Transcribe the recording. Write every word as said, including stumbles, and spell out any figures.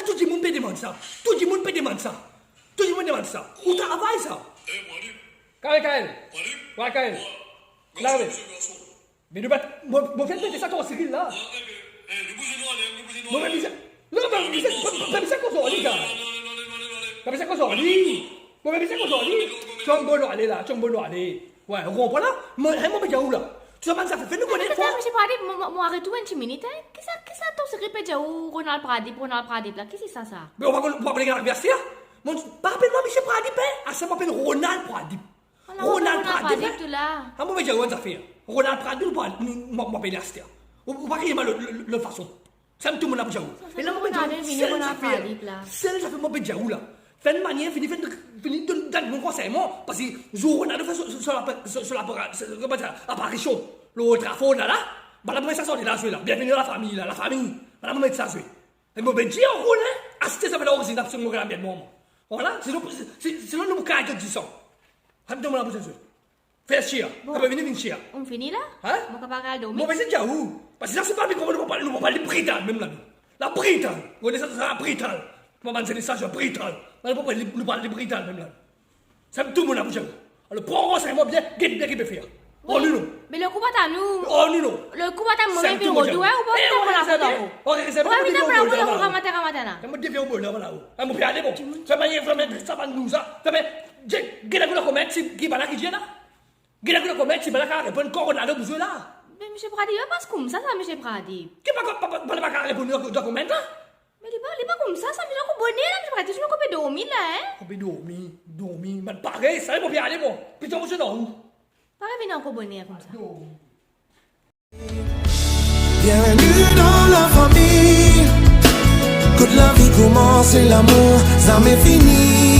la, tou dimoun pe demann sa. Tou dimoun pe demann sa. Tou dimoun demann sa. Ou travay sa. Kael, Kael. Wa, Kael. La, we. Me nou pa, mo, mo finn mete sa tou sirkil la. Mo pa bizin, non, pa bizin, pa, pa bizin koz ar li, gar. Pa bizin koz ar li. Mo pa bizin koz ar li. Tiom bon nou ale la, tiom bon nou ale. Wi, ou konpran la? Mo, hein, mo pe dir ou la. Tou sa bann zafer, fer nou kone. Atann, fwa. Misie Pradip, mo, mo, mo aret ou enn ti minit, hein. Kisa, kisa tou sirkil pe dir ou, Ronald Pradip, Ronald Pradip la? Kisa sa? Me ou pa konn, ou pa konn ki arive aster? Mo, pa apel mwa Misie Pradip, hein. Aster mo apel Ronald Pradip. Ala, Ronald Pradip, hein? Tou la. Ah, mo pe dir ou enn zafer. Ronald Pradip, nou pa, nou, mo, mo apel aster. Ou, ou pa kriye mwa lot, lot, lot fason. Sa tou dimoun la pou dir ou. E la, mo pe dir ou, sel zafer, sel zafer mo pe dir ou la. Fer enn manier, fini, fini, fini donn, donn bon konsey mwa, parski zour Ronaldo fer so, so, so, so, so lapara-, so, kouma dir, laparision lor Old Trafford la, la, bann la pou met sa sante la, zwe la. Bienvenue à la famille la, la famille. Bann la pou met sa zwe. E mo pe dir ankor, hein, aster sa pe la orizin, absoliman mo kapav met mwa. Vwala, sinon, si, sinon nou pou kraz zot disan. Sa tou dimoun la pou dir ou. Fer sir. Bon. Apre vini, vinn sir. Ou fini la? Hein? Mo kapav al dormi? Mo pe dir ou. Parski la, se pa, nou pa, nou pa, nou pa pale brital mem la, nou. La brital. Ou kone sa, sa brital. Kouma bann zenes la, se brital. Nou pa pale, nou pale brital mem la. Sa tou dimoun la pou dir ou. Alor, pran konseymon bien, get bien ki pe fer. Wi. Oh, nou, non. Me lekou pa ta nou. Oh, nou, non. Lekou pa ta nou, mo mem vinn rod ou, hein, ou pa vinn pran lafot ankor. Ou pa vinn pran lafot ankor, gramatin, gramatin la. Mo devien ou boner, vwala, ou. Hein, mo pe ale, bon. Fer manier, fer manier, sa bann nou sa. Fer manier, get, get dan koumant, si, ki bann la ki dir la. Get dan koumant, si bann la kapav reponn, kan Ronaldo pou zwe la. Me Misie Pradip, pa pas koumsa sa, Misie Pradip. Ki pa, pa, pa, pa, pa kapav reponn dan, dan koumant la? Me li pa Ale pa koumsa, sa bizin ankor boner la, bizin parey touzour ankor pe dormi la, hein? Ankor pe dormi, dormi, mo pare, sa mo pe ale mwa. Pita mo dan ou. Pare vinn ankor boner koumsa. Dormi. Bienvenue dans la famille. Kot lavi koumans, lamour zame fini.